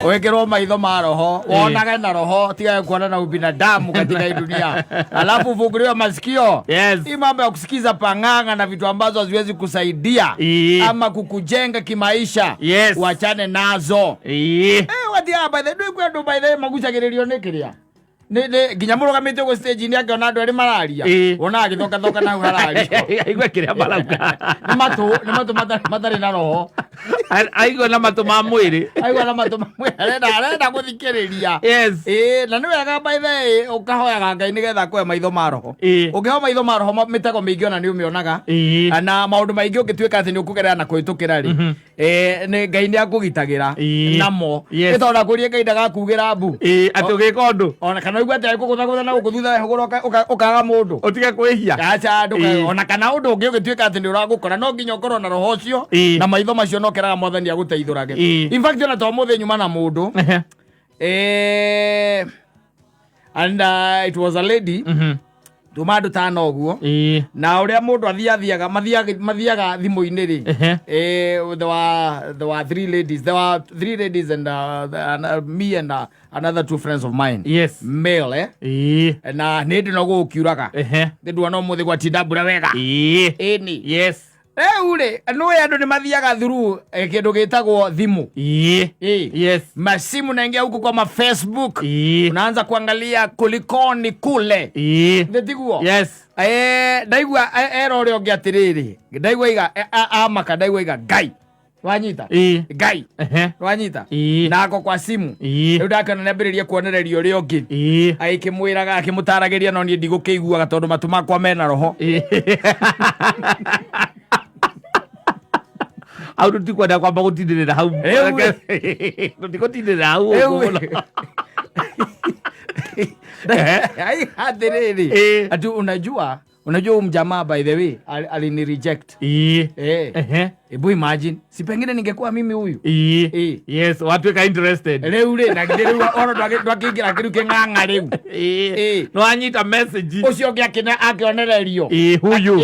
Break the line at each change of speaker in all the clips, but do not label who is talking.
Wekirwo maitho ma roho, wonage na roho, tiga kuona na ubinadamu katika hii dunia, alafu ufunguliwe masikio. Hii mambo ya kusikiza pang'ang'a na vitu ambazo haziwezi kusaidia ama kukujenga kimaisha, wachane nazo. Eh, watia by the way, kwĩ andũ by the way magucagĩrĩrio nĩ kĩrĩa nĩ nginya mũrũgamĩte ũguo stage-inĩ akĩona andũ erĩ mararia, wona agĩthokathoka na hau harario.
Aigue kĩrĩa marauga.
Nĩ matũ matarĩ na roho.
Aigue na matũ ma mwĩrĩ.
Aigua na matũ mamwe, arenda gũthikĩrĩria. Ĩĩ, na nĩ wega by the way ũkahoyaga Ngai nĩgetha akũhe maitho ma roho. Ũngĩheo maitho ma roho, mĩtego mĩingĩ ona nĩ ũmĩonaga na maũndũ maingĩ ũngĩtuĩka atĩ nĩ ũkũgerera na kũhĩtũkĩra rĩ, nĩ Ngai nĩ akũgitagĩra namo. Nĩ tondũ ndakũrie Ngai ndagakugĩra mbu.
Atĩ ũgĩka ũndũ.
Ona kana ũigue atĩ agĩkũgũthagũtha na gũkũ thutha wehũgũra ũkaga mũndũ.
Ũtige kwĩhia.
Aca, ona kana ũndũ ũngĩ ũgĩtuĩka atĩ nĩ ũragũkora, no nginya ũkorwo na roho ũcio na maitho macio, no keraga Mwathani agũteithũrage. In fact, ona to mũthĩ nyuma na mũndũ, and it was a lady, tuma andũ tana ũguo, na ũrĩa mũndũ athiathiaga mathiaga thimũ-inĩ rĩ, there were three ladies and me and another two friends of mine, male, eh? Na nĩ ndĩ no gũkiuraga, nĩ nduona ũmũthĩ gwatinda mbura wega. Ĩni. Rĩu rĩ, nĩũĩ andũ nĩ mathiaga through kĩndũ gĩtagwo thimũ. Masimu naingia huku kwa ma Facebook, unaanza kuangalia kulikoni kule. Nĩ tiguo?
Yes.
Ndaigua era ũrĩa ũngĩ atĩrĩrĩ, ndaigua iga amaka, ndaigua iga Ngai wanyita. Ngai wanyita. Nako kwa simu. Rĩu ndakĩona nĩambĩrĩria kuonereria ũrĩa ũngĩ, agĩkĩmwĩraga, akĩmũtaragĩria, no niĩ ndigũkĩiguaga tondũ matũ makwa mena roho.
Hau tũtikwenda kwamba gũtindĩrĩra hau. Tũtigũtindĩrĩra hau ũguo mũno.
Ai, atĩrĩrĩ, ati unajua huyu mjamaa, by the way, alini reject. Ebu imagine, si pengine ningekuwa mimi huyu.
Yes, watuĩka interested.
Rĩu rĩ, na githĩ rĩu ona ndwakĩingĩra kĩrĩu kĩng'ang'a rĩu.
Nĩ wanyita message.
Ũcio ũngĩ akĩonererio.
Huyu.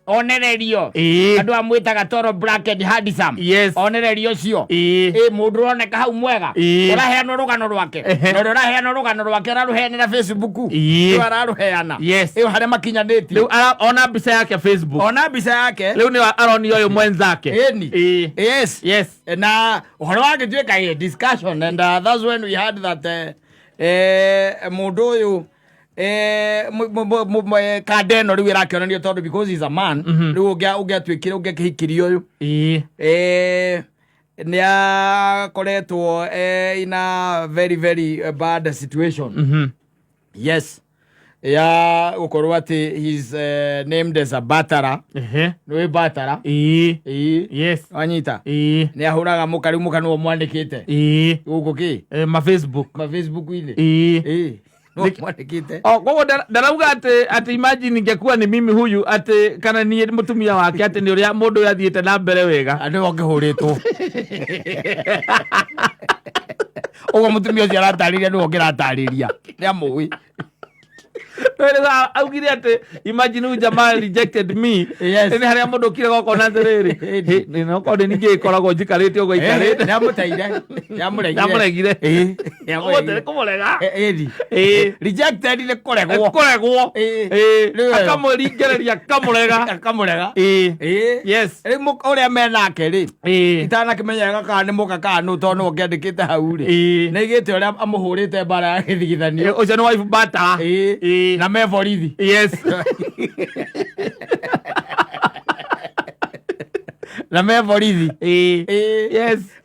Onererio. Andũ amwĩtaga toro black and handsome. Onererio ũcio. Ĩ mũndũ ũroneka hau mwega, ũraheana rũgano rwake, na ũrĩa ũraheana rũgano rwake ararũheanĩra Facebook. Rĩu ararũheana. Ĩyo harĩa makinyanĩtie.
Rĩu ona mbica yake Facebook.
Ona mbica yake.
Rĩu nĩ aronio ũyũ mwenzake.
Ĩni. Yes. Na ũhoro wagĩtuĩka a discussion, and that's when we had that mũndũ ũyũ, kanda ĩno rĩu ĩrakĩonanio tondũ because he's a man, rĩu ũngĩatuĩkire ũngĩakĩhikirie ũyũ, nĩ akoretwo in a very very bad situation. Yes, ya gũkorwo atĩ he's named as a batara. Nĩ batara. Ĩĩ. Wanyita. Nĩ ahũraga mũka, rĩu mũka nĩwe mwandĩkĩte gũkũ kĩ
Ma Facebook.
Ma Facebook-inĩ. Ĩĩ, nĩwe mwandĩkĩte.
O koguo ndarauga atĩ imagine ingekuwa ni mimi huyu, atĩ kana niĩ mũtumia wake, atĩ nĩ ũrĩa mũndũ ũyũ athiĩte na mbere wega.
Andũ ũngĩhũrĩtwo ũguo mũtumia ũcio aratarĩria, nĩwe ũngĩratarĩria, nĩ amũĩ.
No rĩu augire atĩ imagine huyu jamaa rejected me. Nĩ harĩa mũndũ ũkire gokona atĩrĩrĩ, nokorwo nĩ ningĩ ĩkoragwo njikarĩte ũguo ikarĩte.
Nĩ amũteire, nĩ amũregire.
Nĩ amũregire.
Ĩĩ, nĩ amũregire.
Kũmũrega.
Ĩni. Rejected nĩ kũregwo.
Kũregwo.
Rĩu
Akamũringĩrĩria, akamũrega.
Akamũrega.
Ĩĩ.
Rĩu ũrĩa menake rĩ, itanakĩmenya wega kana nĩ mũka kana nũ, tondũ nĩwe ũkĩandĩkĩte hau rĩ, nĩ aigĩte ũrĩa amũhũrĩte mbara ya gĩthigithanio.
Ũcio nĩ wife bata.
Na me borithi. Na me borithi.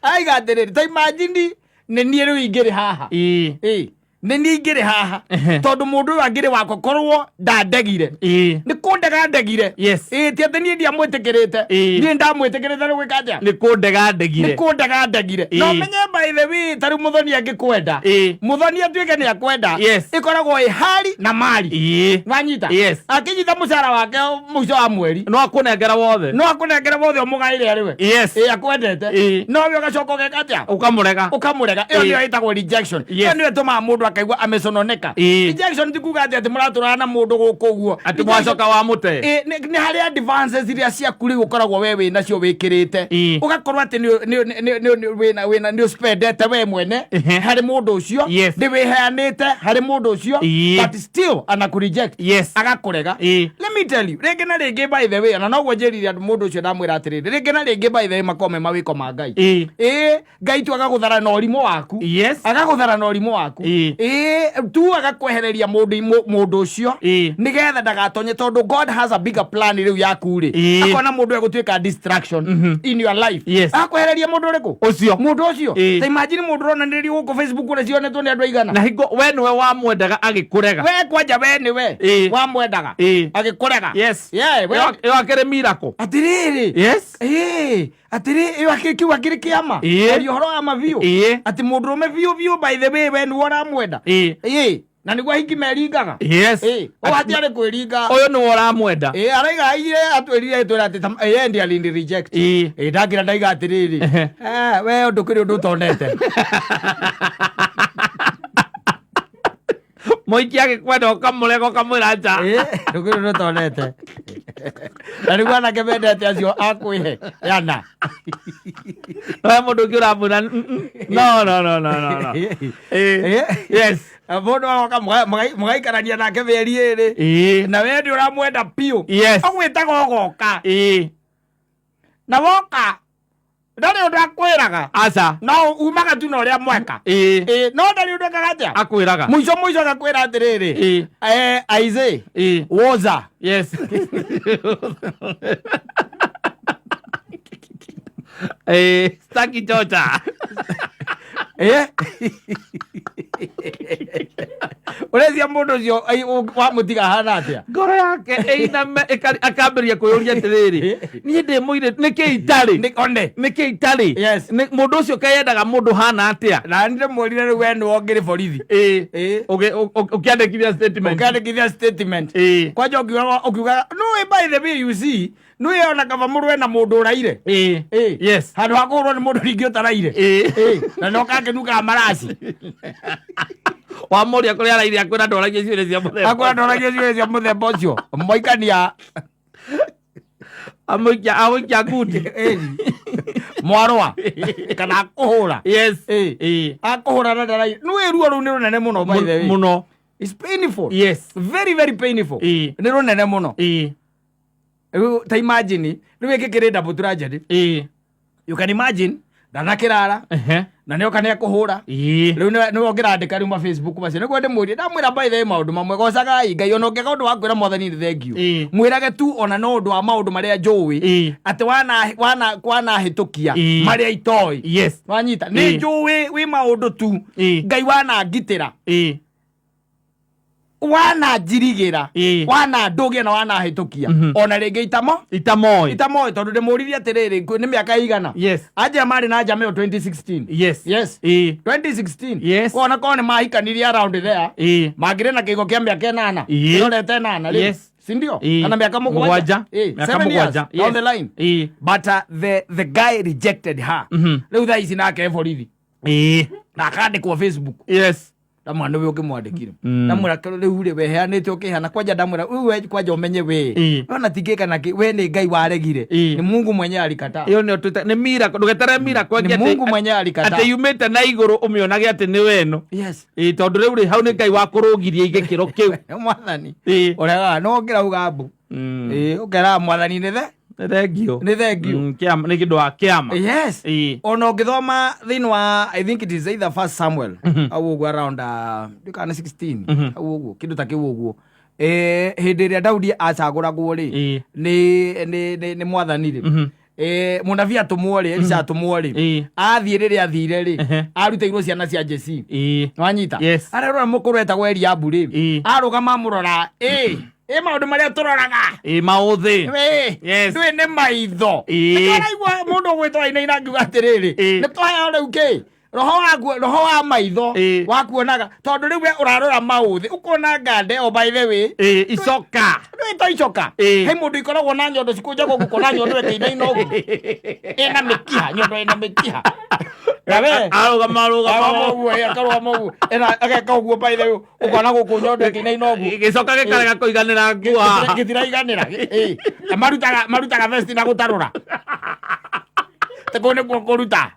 Aiga atĩrĩrĩ, ta imagine nĩ niĩ rĩu ingĩrĩ haha. Ĩĩ, nĩ niĩ ingĩrĩ haha, tondũ mũndũ ũyũ angĩrĩ wakwa korwo ndandegire. Nĩ kũndega ndegire. Ĩĩ, ti atĩ niĩ ndiamwĩtĩkĩrĩte. Niĩ ndamwĩtĩkĩrĩte, nĩ gwĩka atĩa?
Nĩ kũndega ndegire.
Nĩ kũndega ndegire. Na ũmenye, by the way, ta rĩu mũthoni angĩkwenda, mũthoni atuĩke nĩ akwenda, ĩkoragwo ĩ hari na mari. Wanyita?
Yes.
Akĩnyita mũcara wake mũico wa mweri,
No akũnengera wothe.
No akũnengere wothe, ũmũgaĩre arĩ we. Ĩ akwendete. No we ũgacoka ũgeka atĩa?
Ũkamũrega.
Ũkamũrega. Ĩyo nĩyo ĩtagwo rejection. Ĩyo nĩyo ĩtũmaga mũndũ. Akaigua amesononeka.
Ĩĩ.
Rejection ti kuga atĩ mũratũrana na mũndũ gũkũ ũguo.
Atĩ mwacoka wa mũte.
Ĩ, nĩ harĩ advances iria ciaku rĩu ũkoragwo we wĩ nacio wĩkĩrĩte.
Ĩĩ.
Ũgakorwo atĩ wĩna nĩ ũspendete we mwene harĩ mũndũ ũcio. Ndĩ wĩheanĩte harĩ mũndũ ũcio.
Ĩĩ.
But still anakũreject. Agakũrega.
Ĩĩ.
Let me tell you, rĩngĩ na rĩngĩ, by the way, ona noguo njĩrire andũ, mũndũ ũcio ndamwĩra atĩrĩrĩ, rĩngĩ na rĩngĩ, by the way, makoragwo me mawĩko ma Ngai. Ĩĩ, Ngai tu agagũthara na ũrimũ waku. Agagũthara na ũrimũ waku. Ĩĩ, tu agakwehereria mũndũ ũcio nĩgetha ndagatonye, tondũ God has a bigger plan rĩu yaku rĩ. Akona mũndũ egũtuĩka distraction in your life. Akwehereria mũndũ ũrĩkũ?
Ũcio.
Mũndũ ũcio.
Ĩĩ.
Ta imagine mũndũ ũronanĩrio gũkũ Facebook ũrĩa cionetwo nĩ andũ aigana.
Na hingo we nĩwe wamwendaga agĩkũrega.
We kwanja we nĩwe wamwendaga agĩkũrega. Yeah, we.
Ĩyo akĩrĩ miracle.
Atĩrĩrĩ. Ĩĩ, atĩrĩ, ĩyo kiu akĩrĩ kĩama. Aria ũhoro wa ma biũ. Atĩ mũndũrũme biũ biũ, by the way, we nĩwe ũramwenda. Ĩĩ, na nĩguo ahingi meringaga. Ĩĩ, ũũ hatiarĩ kwĩringa.
Ũyũ nĩwe ũramwenda.
Ĩĩ, araiga aire atwĩrire twĩra atĩ yeye ndiye alini reject. Ĩĩ, ndakĩra ndaiga atĩrĩrĩ, "Eh, we ũndũ kũrĩ ũndũ ũtonete."
Mũikia agĩkwenda ũkamũrega ũkamwĩra nja.
Ĩĩ, ndũkĩrĩ ũndũ ũtonete, na nĩguo anake mendete acio akwĩhe yana.
No he mũndũ ũngĩ ũramwĩra, "No, no, no, no, no, no."
Ĩĩ. Mũndũ agoka mũgaikarania nake mĩeri 2 na we ndĩ ũramwenda biũ. Ũgwĩtaga ũgoka. Na woka ndarĩ ũndũ akwĩraga.
Aca.
No umaga tu na ũrĩa mweka. Ĩĩ, no ndarĩ ũndũ ekaga atĩa?
Akwĩraga.
Mũico mũico agakwĩra atĩrĩrĩ, "Eh, aize woza."
Yes. Staki chocha.
Ũrecia mũndũ ũcio wamũtiga ahana atĩa?
Ngoro yake ĩiname akambĩrĩria kwĩyũria atĩrĩrĩ, niĩ ndĩ mũirĩtu nĩkĩ itarĩ?
One.
Nĩkĩ itarĩ? Mũndũ ũcio kayendaga mũndũ hana atĩa?
Na ndĩmwĩrire rĩu we nĩwe ũngĩrĩ borithi.
Ũkĩandĩkithia statement.
Ũkĩandĩkithia statement. Kwanja ũkiugaga nũĩ, by the way, you see, nũĩ ona kaba mũrũe na mũndũ ũraire. Handũ ha kũhũrwo nĩ mũndũ ringĩ ũtaraire. Na no kakĩnungaga maraci.
Wamũria kũrĩa araire akwĩra ndoragia ciũria cia mũthemba.
Akwĩra ndoragia ciũria cia mũthemba ũcio moikania.
Amũikia ngundi.
Mwarũa kana akũhũra. Akũhũra na ndaraire, nũĩ ruo rũu nĩ rũnene mũno, by the way.
Mũno.
It's painful. Very, very painful. Nĩ rũnene mũno. Rĩu ta imagine rĩu ĩkĩ kĩrĩ double tragedy. You can imagine ndanakĩrara na nĩoka nĩekũhũra. Rĩu nĩwe ũngĩrandĩka rĩu ma Facebook macio nĩguo ndĩmwĩrie, ndamwĩra, by the way, maũndũ mamwe gocagai Ngai ona ũngĩaga ũndũ wa kwĩra Mwathani nĩ thengiũ. Mwĩrage tu ona no ũndũ wa maũndũ marĩa njũĩ atĩ wanahĩtũkia marĩa itoĩ. Wanyita nĩ njũĩ wĩ maũndũ tu Ngai wanangitĩra, wananjirigĩra, wanandũgia na wanahĩtũkia ona rĩngĩ itamo
Itamoĩ.
Itamoĩ, tondũ ndĩmũririe atĩrĩrĩ, nĩ mĩaka ĩigana? Anjĩra marĩ na njama ĩyo 2016. Yes. 2016. Kona korwo nĩ mahikanirie around there, mangĩrĩ na kĩgo kĩa mĩaka 8. Ĩrorete 8 rĩu. Sindio? Kana mĩaka 7.
Mũgwanja. Mĩaka
7 years
7.
Down the line. But the guy rejected her. Rĩu thaa ici nake e borithi na akandĩkwo Facebook. Ndamwĩra nĩwe ũngĩmwandĩkire. Ndamwĩra rĩu rĩ weheanĩte ũkĩheana kwanja, ndamwĩra rĩu we kwanja ũmenye we ona tingĩka nake, we nĩ Ngai waregire. Nĩ Mungu mwenyewe alikataa.
Ĩyo nĩyo twĩta nĩ miracle, ndũgeterere miracle
Nĩ
ĩngĩ
Mungu mwenyewe alikataa.
Atĩ yumĩte na igũrũ ũmĩonage atĩ nĩ weno. Ĩĩ, tondũ rĩu rĩ hau nĩ Ngai wakũrũgirie igĩkĩro kĩu.
Mwathani ũregaga no ũngĩrauga mbu. Ĩĩ, ũkeraga Mwathani nĩ the
Nĩ thengio.
Nĩ thengio.
Nĩ kĩndũ wa kĩama.
Ona ũngĩthoma thĩinĩ wa, I think it is either First Samuel au ũguo around ndikana 16 au ũguo, kĩndũ ta kĩu ũguo. Hĩndĩ ĩrĩa Daudi acagũragwo rĩ, nĩ Mwathani rĩ, mũnabii atũmwo rĩ, Elisha atũmwo rĩ, athiĩ rĩrĩa athire rĩ, arutĩirwo ciana cia Jesi. Wanyita? Ararora mũkũrũ etagwo Eliabu rĩ, arũgama amũrora, ĩ maũndũ marĩa tũroraga.
Ĩĩ, maũthĩ.
Ndũĩ nĩ maitho. Nĩkĩo ũraigua mũndũ ũgwĩtwo ainaina ngiuga atĩrĩrĩ, nĩ twaheo rĩu kĩ roho waku, roho wa maitho wa kuonaga, tondũ rĩu we ũrarora maũthĩ ũkona ngande o, by the way.
Icoka.
Ndũĩ to icoka. He mũndũ ikoragwo na nyondo cikũnjagwo gũkona nyondo ĩkĩinaina ũguo ĩna mĩkiha, nyondo ĩna mĩkiha. Na we
Arũgama arũgama.
Ũguo akarũgama ũguo, ena ageka ũguo, by the way, ũkona gũkũ nyondo ĩkĩinaina ũguo.
Gĩcoka gĩkarega kũiganĩra nguo haha.
Gĩtiraiganĩra. Ĩ, na marutaga vesti na gũtarũra ta kũu nĩkuo kũruta.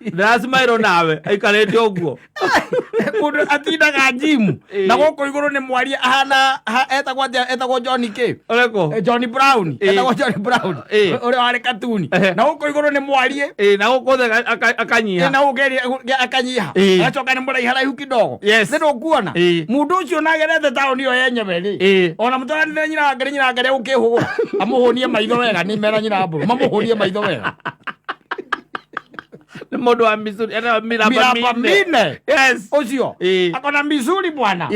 Ndĩracimairwo nawe aikarĩte ũguo.
Mũndũ atindaga njimu na gũkũ igũrũ nĩ mwaria ahana etagwo atĩa? Etagwo John K.
Ũrĩkũ?
Johnny Brown. Etagwo Johnny Brown, ũrĩa warĩ katuni. Na gũkũ igũrũ nĩ mwarie.
Na gũkũ thĩ akanyiha.
Na gũkũ akanyiha. Agacoka nĩ mũraiha raihu kidogo. Nĩ ndũkuona mũndũ ũcio nagerete taũni ĩyo yenyewe rĩ, ona mũtwaranĩre nyina wa Ngarĩ, nyina wa Ngarĩ ũkĩhũgũra amũhũnie maitho wega, nĩ mera nyina wa mbũrũ mamũhũnie maitho wega.
Nĩ mũndũ wa micuri ena miraba
miraba
mine.
Mine. Ũcio akona mizuri bwana.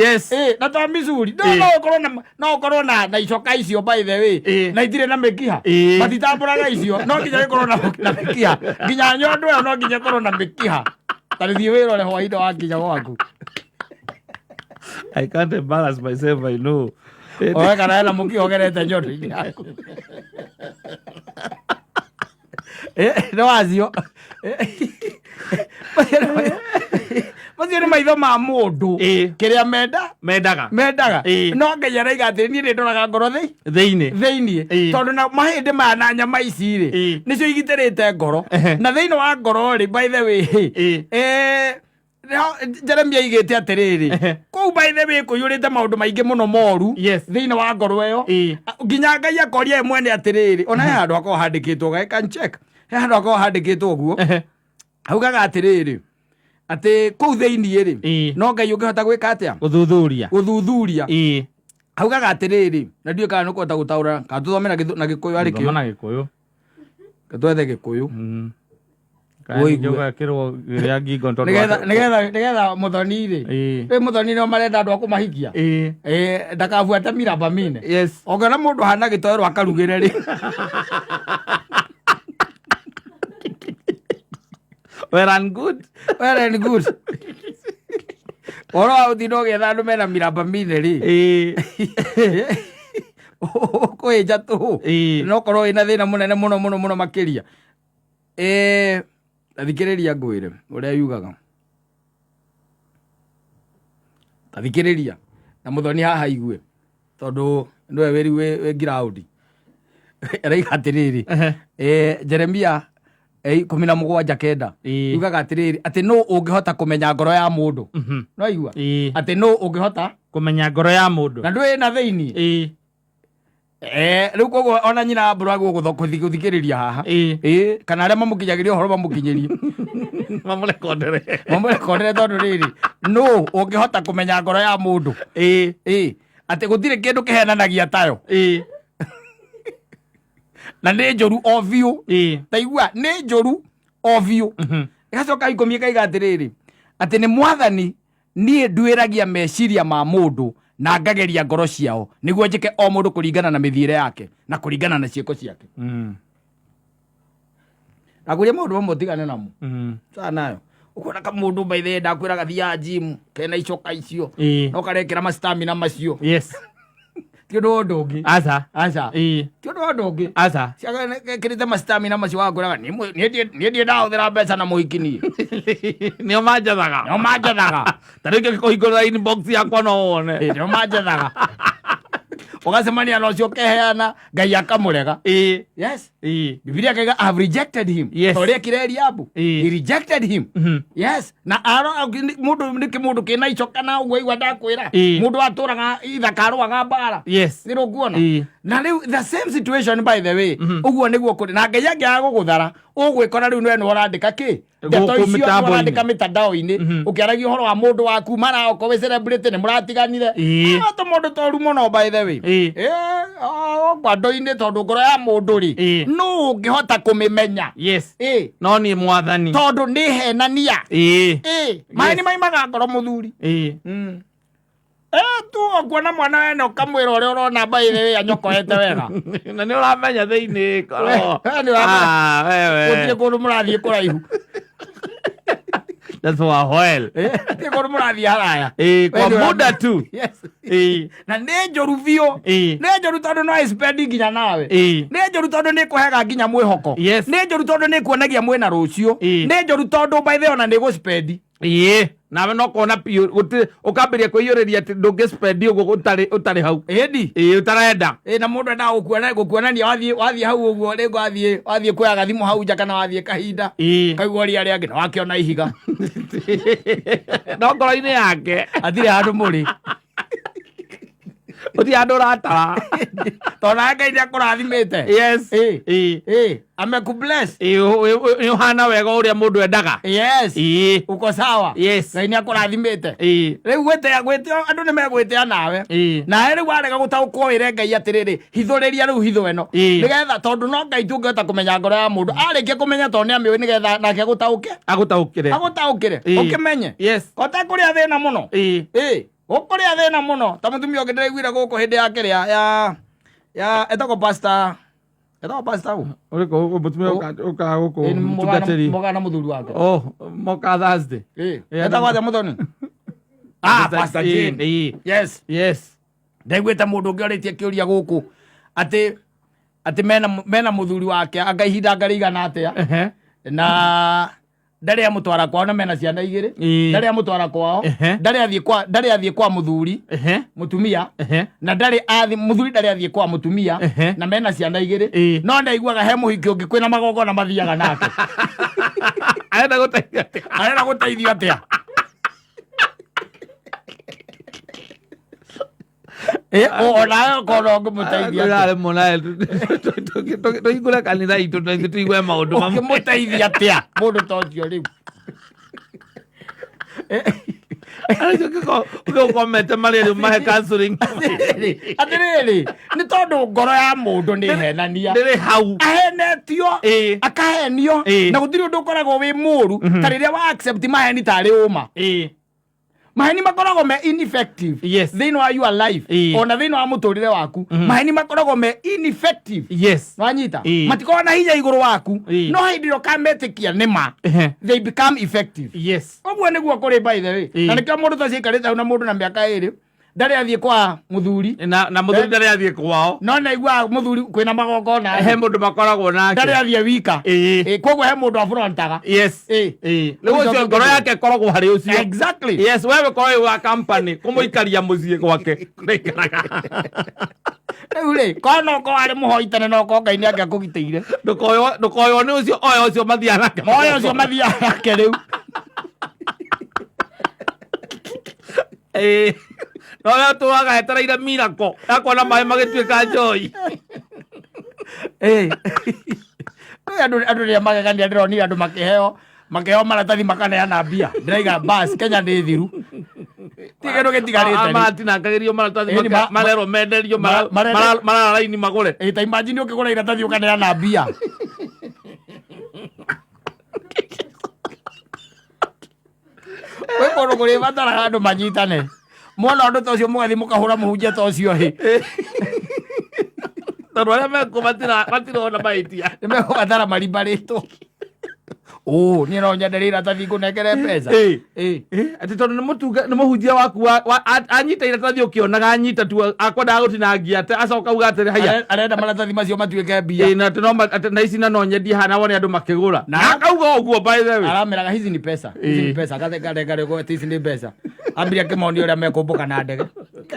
Na to mizuri no no ũkorwo na no ũkorwo na icoka icio, by the way, na itirĩ na mĩkiha. Matitambũraga icio, no nginya gĩkorwo na mĩkiha, nginya nyondo ĩyo no nginya ĩkorwo na mĩkiha. Ta rĩthiĩ wĩrore hwainĩ wakinya gwaku.
I can't embarrass myself, I know.
Oe kana hena mũkiha ũgerete nyondo-inĩ yaku. Nĩ wacio macio nĩ maitho ma mũndũ kĩrĩa menda
Mendaga.
Mendaga. No Ngai araiga atĩ niĩ nĩ ndoraga ngoro thĩ
thĩinĩ.
Thĩiniĩ. Tondũ na mahĩndĩ maya na nyama ici rĩ, nĩcio igitĩrĩte ngoro. Na thĩinĩ wa ngoro rĩ, by the way, Jeremia aigĩte atĩrĩrĩ, kũu, by the way, kũiyũrĩte maũndũ maingĩ mũno moru thĩinĩ wa ngoro ĩyo. Nginya Ngai akoria ye mwene atĩrĩrĩ, ona he handũ hakoragwo handĩkĩtwo, I can check, he handũ hakoragwo handĩkĩtwo ũguo, haugaga atĩrĩrĩ, atĩ kũu thĩiniĩ rĩ, no Ngai ũngĩhota gwĩka atĩa?
Gũthuthuria.
Gũthuthuria. Haugaga atĩrĩrĩ, na ndiũĩ kana nĩ ũkũhota gũtaũra kana tũthome na Gĩkũyũ arĩ
Thoma
kĩo.
na Gĩkũyũ.
Twethe Gĩkũyũ. Ũigue.
Ũgekĩrwo rĩa ngingo tondũ
Nĩgetha mũthoni rĩ, rĩ mũthoni nĩo marenda andũ a kũmahikia. Ndakabuate miraba mine. Ũngĩona mũndũ hana gĩtoero akarugĩre rĩ.
Well and good.
Well and good. Ũhoro wa ũtinda ũgĩetha andũ mena miraba mine rĩ, ũkũĩnja tũhũ. No korwo wĩna thĩna mũnene mũno mũno mũno makĩria. Thikĩrĩria ngwĩre ũrĩa yugaga. Ta thikĩrĩria na mũthoni haha igue, tondũ nĩwe wĩ ground. Araiga atĩrĩrĩ, Jeremia 17:9 yugaga atĩrĩrĩ, atĩ nũ ũngĩhota kũmenya ngoro ya mũndũ? No igua atĩ nũ ũngĩhota
kũmenya ngoro ya mũndũ?
Na ndũĩ na thĩiniĩ. Rĩu koguo ona nyina wa mbũrũ agwo gũthikĩrĩria haha. Kana arĩa mamũkinyagĩria ũhoro mamũkinyĩrie.
Mamũrekondere.
Mamũrekondere, tondũ rĩrĩ, nũ ũngĩhota kũmenya ngoro ya mũndũ? Atĩ gũtirĩ kĩndũ kĩhenanagia tayo. Na nĩ njũru o biũ. Ta igua, nĩ njũru o biũ. Ĩgacoka 10 ĩkaiga atĩrĩrĩ, atĩ nĩ mwathani niĩ nduĩragia meciria ma mũndũ na ngageria ngoro ciao, nĩguo njĩke o mũndũ kũringana na mĩthiĩre yake na kũringana na ciĩko ciake. Nakwĩria maũndũ mamwe ũtigane namo. Sana nayo ũkuona kamũndũ baithe ndakwĩraga thiaga gym kena icoka icio, no karekĩra mastamina macio. Ti ũndũ wa ũndũ ũngĩ.
Aca.
Aca. Ti ũndũ wa ũndũ ũngĩ.
Aca.
Ciagekĩrĩte mastamina macio wakwĩraga niĩ ndiĩ ndahũthĩra mbeca na mũhiki niĩ.
Nĩo manjathaga.
Nĩo manjathaga.
Ta rĩu ngĩkũhingũrĩra inbox yakwa no wone.
Nĩo manjathaga. Ũgacemania na ũcio ũkeheana, Ngai akamũrega. Yes. Bibilia kaiga, "I have rejected him." Ta ũrĩa ekire Eliabu. He rejected him. Yes. Na aro mũndũ nĩkĩ mũndũ kĩna icoka na ũguo igua ndakwĩra. Mũndũ atũraga ithaka arũaga mbara. Nĩ rũkuona. Na rĩu the same situation, by the way, ũguo nĩguo kũrĩ na Ngai angĩaga gũgũthara, ũgwĩkora rĩu nĩwe nĩwe ũrandĩka kĩ ndeto
Gũkũ
icio nĩwe
mĩtambo-inĩ.
ũrandĩka mitandao-inĩ ũkĩaragia ũhoro wa mũndũ waku mara okorwo wĩ celebrity nĩ mũratiganire. To mũndũ toru mũno, by the way. Kwa andũ-inĩ, tondũ ngoro ya mũndũ rĩ, nũ ũngĩhota kũmĩmenya?
No niĩ mwathani.
Tondũ nĩ henania. Maĩ nĩ maimaga ngoro mũthuri. Tu okuona mwana wene ũkamwĩra ũrĩa ũrona, by the way, anyokoete wega.
Na nĩ ũramenya thĩinĩ ngoro.
We nĩ ũramenya.
Ah, wewe.
Gũtirĩ kũndũ mũrathiĩ kũraihu.
Just for a while.
Ti kũndũ mũrathiĩ haraya.
Ĩĩ, kwa
We nĩ ũra-
muda tu.
Yes.
Ĩĩ.
Na nĩ njũru biũ.
Ĩĩ.
Nĩ njũru tondũ no ĩspend nginya nawe.
Ĩĩ.
Nĩ njũru tondũ nĩ ĩkũheaga nginya mwĩhoko.
Yes.
Nĩ njũru tondũ nĩ ĩkuonagia mwĩna rũciũ.
Ĩĩ.
Nĩ njũru tondũ by the way ona nĩ ĩgũspend.
Ĩĩ. Nawe no kona biũ gũtirĩ ũkambĩrĩria kwĩiyũrĩria atĩ ndũngĩspend ũguo ũtarĩ ũtarĩ hau.
Ĩni.
Ĩĩ, ũtarenda.
Ĩ na mũndũ endaga gũkuona gũkuonania wathiĩ wathiĩ hau ũguo rĩngĩ wathiĩ wathiĩ kuoya gathimũ hau nja kana wathiĩ kahinda.
Ĩĩ.
Kaigua ũria arĩa angĩ na wakĩona ihiga.
No ngoro-inĩ yake
Hatirĩ handũ mũrĩ.
gũtirĩ handũ ũratara.
Tondũ nawe Ngai nĩakũrathimĩte.
Yes.
Ĩĩ.
Ĩĩ.
Ĩĩ. Amekubless.
Ĩĩ, nĩ ũhana wega ũrĩa mũndũ endaga.
Yes.
Ĩĩ.
Uko sawa.
Yes.
Ngai nĩakũrathimĩte.
Ĩĩ.
Rĩu gwĩtĩa gwĩtĩa andũ nĩmegwĩtĩa nawe.
Ĩĩ.
Nawe rĩu warega gũtaũkwo wĩre Ngai atĩrĩrĩ, hithũrĩria rĩu hitho ĩno.
Ĩĩ.
Nĩgetha tondũ no Ngai tu ũngĩhota kũmenya ngoro ya mũndũ. Arĩkia kũmenya tondũ nĩamĩũĩ nĩgetha nake agũtaũke.
Agũtaũkĩre.
Agũtaũkĩre.
Ĩĩ.
Ũkĩmenye.
Yes.
Kote kũrĩa thĩna mũno.
Ĩĩ.
Ĩĩ. Gũkũrĩa thĩna mũno. Ta mũtumia ũngĩ ndĩraiguire gũkũ hĩndĩ ya kĩrĩa ya ya etagwo pastor etagwo pastor ũ?
Ũrĩkũ mũtumia ũkaga gũkũ
Ĩĩ, nĩ
mũtungatĩri.
mũgana mũthuri wake.
Oh, moka Thursday.
Ĩĩ.
Ĩĩ,
Etagwo atĩa mũthoni? Ah, Pastor Jane.
Ĩĩ.
Yes.
Yes.
Ndaiguĩte mũndũ ũngĩ orĩtie kĩũria gũkũ atĩ atĩ mena mena mũthuri wake anga ihinda anga rĩigana atĩa
Ehe.
na ndarĩ amũtwara kwao na mena ciana igĩrĩ.
Ĩĩ.
Ndarĩ amũtwara kwao.
Ehe.
Ndarĩ athiĩ kwa ndarĩ athiĩ kwa mũthuri
Ehe.
mũtumia
Ehe.
na ndarĩ athi mũthuri ndarĩ athiĩ kwa mũtumia
Ehe.
na mena ciana igĩrĩ.
Ĩĩ.
No ndaiguaga he mũhiki ũngĩ kwĩna magongona mathiaga nake.
Arenda gũteithio atĩa?
Arenda gũteithio atĩa? Ĩ, onawe ũkona ũngĩmũteithia atĩa?
Tũrarĩ mũnae tũhingũre kanitha itũ na ithuĩ tũigue maũndũ mamwe.
Ũngĩmũteithia atĩa mũndũ ta ũcio rĩu?
Ũgĩkomete marĩa rĩu mahe counseling.
Atĩrĩrĩ, nĩ tondũ ngoro ya mũndũ nĩ henania.
Ndĩrĩ hau.
Ahenetio.
Ĩĩ.
Akahenio.
Ĩĩ.
Na gũtirĩ ũndũ ũkoragwo wĩ mũũru ta rĩrĩa wa accept maheni tarĩ ũma.
Ĩĩ.
Maheni makoragwo me ineffective
Yes.
thĩinĩ wa your life.
Ĩĩ.
Ona thĩinĩ wa mũtũrĩre waku. Maheni makoragwo me ineffective.
Yes.
Wanyita?
Ĩĩ.
Matikoragwo na hinya igũrũ waku.
Ĩĩ.
No hĩndĩ ĩrĩa ũkametĩkia nĩ ma,
Ehe.
they become effective.
Yes.
Ũguo nĩguo kũrĩ by the way.
Ĩĩ.
Na nĩkĩo mũndũ ta ũcio aikarĩte hau na mũndũ na mĩaka ĩrĩ ndarĩ athiĩ kwa mũthuri.
Na na mũthuri ndarĩ athiĩ kwao.
No naiguaga mũthuri kwĩna magongona.
He mũndũ makoragwo nake.
Ndarĩ athiĩ wika.
Ĩĩ.
Ĩĩ, koguo he mũndũ abrontaga.
Yes.
Ĩĩ.
Ĩĩ. Rĩu ũcio ngoro yake ĩkoragwo harĩ ũcio.
Exactly.
Yes, wewe korwo wĩ wa company kũmũikaria mũciĩ gwake kũrĩikaraga.
Rĩu rĩ, korwo no korwo arĩ mũhoi tene no korwo Ngai nĩangĩakũgitĩire.
Ndũkoywo ndũkoywo nĩ ũcio oya ũcio mathiaga nake.
Moya ũcio mathiaga nake rĩu.
Ĩĩ. No we ũtũraga etereire miracle ya kuona maĩ magĩtuĩka njoi.
Ĩĩ. Andũ andũ rĩrĩa magegania ndĩronire andũ makĩheo makĩheo maratathi makaneana mbia. Ndĩraiga bas Kenya nĩ thiru. Ti kĩndũ gĩtigarĩte rĩu.
Matinangagĩrio maratathi
Ĩĩ, ni
marerwo menderio marara raini magũre.
Ĩĩ, ta imagine ũkĩgũra iratathi ũkaneana mbia. Gwĩ kũndũ kũrĩbataraga andũ manyitane. Mwona ũndũ ta ũcio mũgathiĩ mũkahũra mũhunjia ta ũcio hĩ.
Tondũ arĩa mekuo matirona mahĩtia.
Nĩ mekũbatara marimbarĩtwo. Ũ, niĩ no nyende iratathi ngũnengere mbeca.
Ĩĩ.
Ĩĩ.
Atĩ tondũ nĩ mũtunga nĩ mũhunjia waku anyita iratathi ũkĩonaga anyita tu akwendaga gũtinangia atĩ acoka auga atĩrĩ haya.
Arenda maratathi macio matuĩke mbia.
Ĩĩ, na atĩ no atĩ na ici na no nyendie haha wone andũ makĩgũra. Na akauga ũguo by the way.
Arameraga hizi ni pesa. Hizi ni
Ĩĩ.
pesa. Gathe gare gare go hizi ni mbeca. Ambiria kĩmonio ũrĩa mekũmbũka na ndege.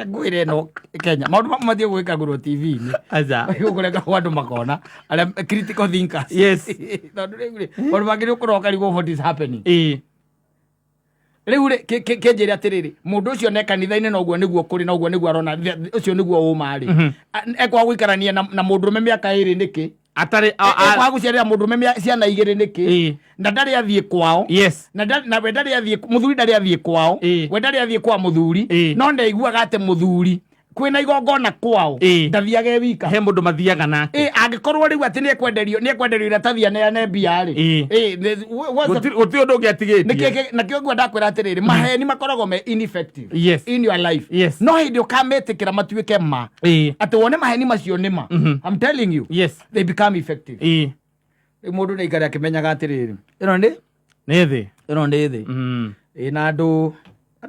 Ngwĩre ĩno Kenya. Maũndũ mamwe mathiĩ gwĩkagĩrwo TV-inĩ.
Aca.
Gũkũreka andũ makona arĩa critical thinkers.
Yes.
Tondũ rĩu rĩ, maũndũ mangĩ nĩ ũkũroka rĩu what is happening.
Ĩĩ.
Rĩu rĩ, kĩnjĩre atĩrĩrĩ, mũndũ ũcio ne kanitha-inĩ na ũguo nĩguo kũrĩ na ũguo nĩguo arona, ũcio nĩguo ũma rĩ. Ekwaga gũikarania na mũndũrũme mĩaka ĩrĩ nĩkĩ?
Atarĩ
Ekwaga gũciarĩra mũndũrũme ciana igĩrĩ nĩkĩ?
Ĩĩ.
Na ndarĩ athiĩ kwao.
Yes.
Na na we ndarĩ athiĩ, mũthuri ndarĩ athiĩ kwao.
Ĩĩ.
We ndarĩ athiĩ kwa mũthuri.
Ĩĩ.
No ndaiguaga atĩ mũthuri kwĩna igongona kwao.
Ĩĩ.
Ndathiaga e wika.
He mũndũ mathiaga nake.
Ĩĩ, angĩkorwo rĩu atĩ nĩekwenderio nĩekwenderio iratathi aneane mbia rĩ.
Ĩĩ.
Ĩĩ, what's the
Gũtirĩ ũndũ ũngĩ atigĩtie.
Nĩkĩo ngwenda kwĩra atĩrĩrĩ, maheni makoragwo me ineffective
Yes.
in your life.
Yes.
No hĩndĩ ũkametĩkĩra matuĩke ma.
Ĩĩ.
Atĩ wone maheni macio nĩ ma. I'm telling you.
Yes.
They become effective.
Ĩĩ.
Rĩu mũndũ nĩ aikare akĩmenyaga atĩrĩrĩ, ĩno nĩ
Nĩ thĩ.
Ĩno nĩ thĩ ĩna andũ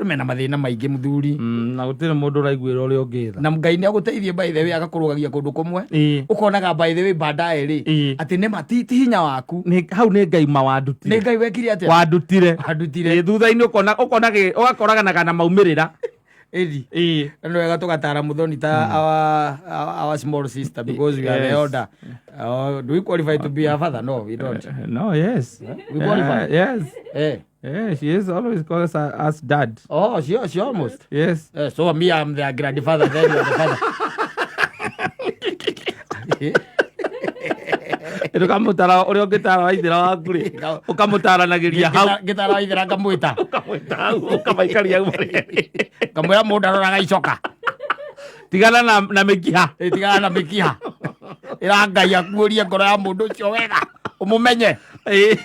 mena mathĩna maingĩ, mũthuri.
Na gũtirĩ mũndũ ũraiguĩra ũrĩa ũngĩ tha.
Na Ngai nĩ agũteithie, by the way, agakũrũgagia kũndũ kũmwe, ũkonaga, by the way, baadaye rĩ, atĩ nĩma ti hinya waku.
Hau nĩ Ngai ma wandutire.
Nĩ Ngai wekire atĩa?
Wandutire.
Wandutire.
Ĩĩ, thutha-inĩ ũkona ũgakoraganaga na maumĩrĩra.
Ĩthi na nĩ wega tũgatara Muthoni ta our small sister because we are the elder. Do we qualify to be her father? No, we don't.
No, yes.
We qualify?
Yes.
Eh.
Yeah, she is always calls us dad.
Oh, she almost.
Yes.
So me, I'm their grandfather, then you are the father.
Ũkamũtara ũrĩa ũngĩtara waithĩra waku rĩ, ũkamũtaranagĩria hau.
Ngĩtara waithĩra ngamwĩta.
Ũkamwĩta hau, ũkamaikaria hau marĩ erĩ.
Ngamwĩra mũndũ aroraga icoka.
Tigana na mĩkiha.
Ĩ, tigana na mĩkiha. Ĩra Ngai akuũrie ngoro ya mũndũ ũcio wega, ũmũmenye.
Ĩĩ.